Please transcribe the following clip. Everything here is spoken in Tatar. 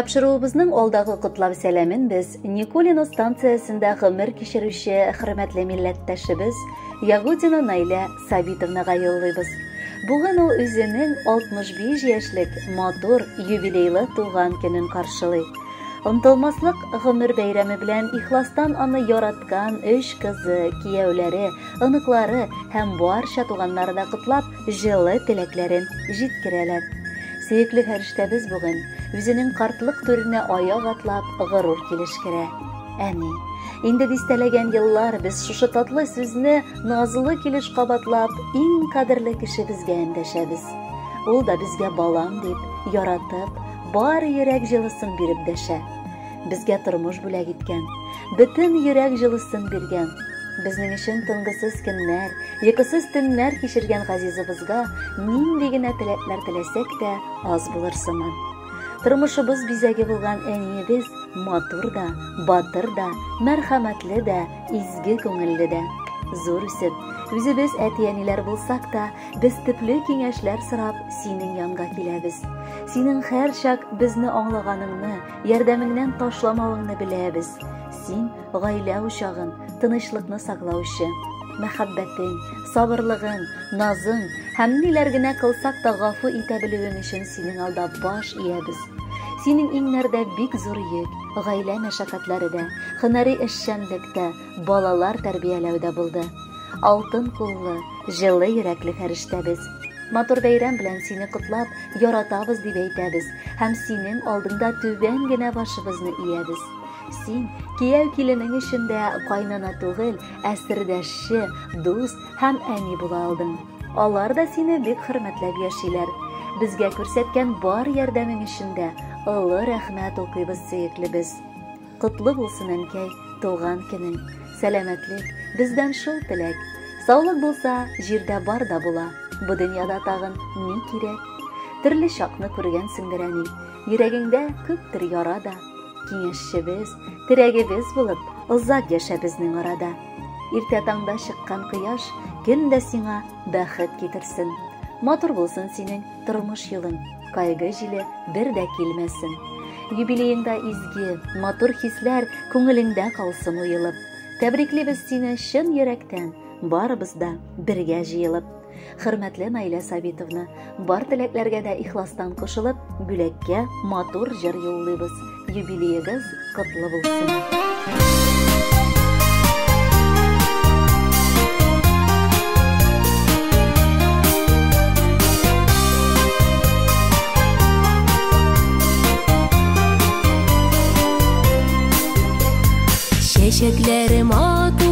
Тапшыруыбызның алдагы котлау сәламен без Никулино станциясендә гомер кичерүче хөрмәтле милләттәшебез Ягудина Наилә Сабитовнага юллыйбыз. Бүген ул үзенең 65 яшьлек матур юбилейлы туган көнен каршылый. Онтылмаслык гомер бәйрәме белән ихластан аны яраткан өч кызы, кияүләре, оныклары һәм барча туганнары да котлап, җылы теләкләрен җиткерәләр. Сөекле фәрештәбез бүген үзенең картлык түренә аяк атлап горур килеш керә. Әни, инде дистәләгән еллар без шушы татлы сүзне назлы килеш кабатлап, иң кадерле кешебезгә эндәшәбез. Ул да безгә балам дип, яратып, бар йөрәк җылысын биреп дәшә. Безгә тормыш бүләк иткән, бөтен йөрәк җылысын биргән, безнең өчен тынгысыз көннәр, йокысыз төннәр кичергән газизыбызга нинди генә теләкләр теләсәк тә аз булыр сыман. Тормышыбыз бизәге булган әниебез матур да, батыр да, мәрхәмәтле дә, изге күңелле дә. Зур үсеп, үзебез әти-әниләр булсак та, без төпле киңәшләр сорап синең янга киләбез. Синең һәрчак безне аңлаганыңны, ярдәмеңнән ташламавыңны беләбез. Син гаилә учагын, тынычлыкны саклаучы. Мәхәббәтең, сабырлыгың, назың һәм ниләр генә кылсак та гафу итә белүең өчен синең алда баш иябез. Синең иңнәрдә бик зур йөк, гаилә мәшәкатьләре дә, һөнәри эшчәнлек тә, балалар тәрбияләү дә булды. Алтын куллы, җылы йөрәкле фәрештәбез. Матур бәйрәм белән сине котлап, яратабыз дип әйтәбез һәм синең алдыңда түбән генә башыбызны иябез. Син кияү киленең өчен дә кайнана түгел, ә сердәшче, дус һәм әни була алдың. Алар да сине бик хөрмәтләп яшиләр. Безгә күрсәткән бар ярдәмең өчен дә олы рәхмәт укыйбыз, сөеклебез. Котлы булсын, әнкәй, туган көнең. Сәламәтлек, бездән шул теләк. Саулык булса, җирдә бар да була. Бу дөньяда тагын ни кирәк? Төрле чакны күргәнсеңдер, әни. Йөрәгеңдә күптер яра да. Киңәшчебез, терәгебез булып, озак яшә безнең арада. Иртә таңда чыккан кояш көн дә сиңа бәхет китерсен. Матур булсын синең тормыш юлың, кайгы җиле бер дә килмәсен. Юбилееңда изге, матур хисләр күңелеңдә калсын уелып. Тәбриклибез сине чын йөрәктән, барыбыз да бергә җыелып. Хөрмәтле Наилә Сабитовна, бар теләкләргә дә ихластан кушылып, бүләккә матур җыр юллыйбыз. Юбилеегыз котлы булсын. Чәчәкләре матур.